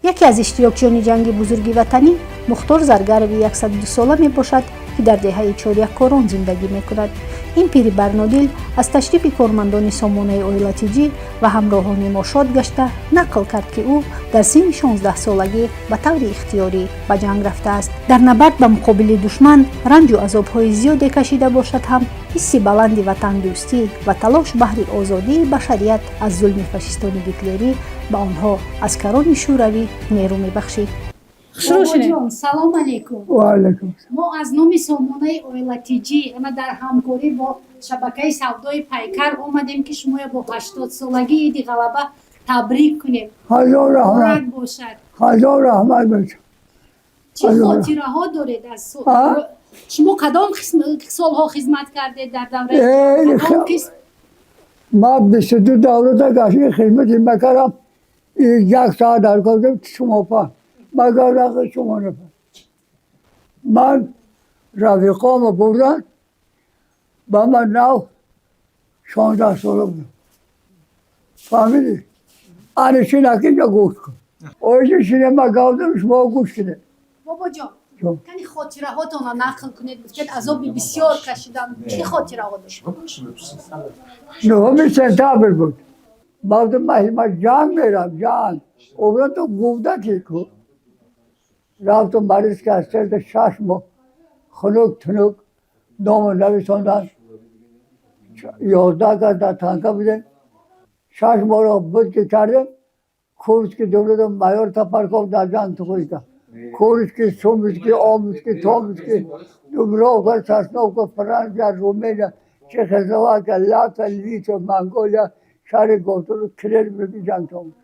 Яке аз иштирокчиёни Ҷанги Бузурги Ватанӣ Мухтор Заргарови 102-сола мебошад, ки дар деҳаи Чоряккорон зиндагӣ мекунад. Ин пири барнодил аз ташрифи кормандони сомонаи Оила Тиҷӣ ва ҳамроҳони мо шод гашта, нақл кард, ки ӯ дар синни 16-солагӣ ба таври ихтиёрӣ ба ҷанг рафтааст. Дар набард ба муқобили душман ранҷу азобҳои зиёде кашида бошад ҳам, ҳисси баланди ватандӯстӣ ва талош баҳри озодии башарият аз зулми фашистони гитлерӣ ба онҳо, аскарони шӯравӣ, нерӯ мебахшид. Бобоҷон, салом алейкум. Ва алайкум. Мо аз номи сомонаи Оила Тиҷӣ ама дар ҳамкорӣ бо шабакаи савдои Пайкар омадем, ки шумоя бо 80-солагии Иди Ғалаба табрик кунем. Ҳазор раҳмат. Муборак бошад. Ҳазор раҳмат бошад. Чӣ Ҳазор. хотираҳо доред аз А? Шумо кадом солҳо хизмат кардед дар давраи Эй, кадом қисм? Ман 22 давлата гашти хизмати мекардам. Як соат дар кор шумо па магар рақи шумо нафар. Ман рафиқомо бурдан ба ман, нав 16 сола будам. Фаҳмидӣ? Ани шинаки ҷа гӯш кун. Оизи шине ма гавдам, шумо гӯш кунед. Бобоҷон, Ҷон. кани хотираҳотонро нақл кунед. Гуфтед, азоби бисёр кашидам. Чӣ хотираҳо дошт? 9 сентябр буд. Мардум ма ҷанг мерам, ҷанг. Обра то гувдаки ку. Рафтум мариз ки 6 моҳ хунук тунук ному нависондан. 11 кас дар танка будем. 6 моҳро буд ки кардем. Курский дурудам, майор Топорков дар ҷанг тухӯй кард. Курский, Сумский, Омский, Томский, Дубровка, Сосновка, Франция, Румыния, Чехословакия, Латвия, Литва, Монголия, шаҳри Готур, Кремль ҷанг.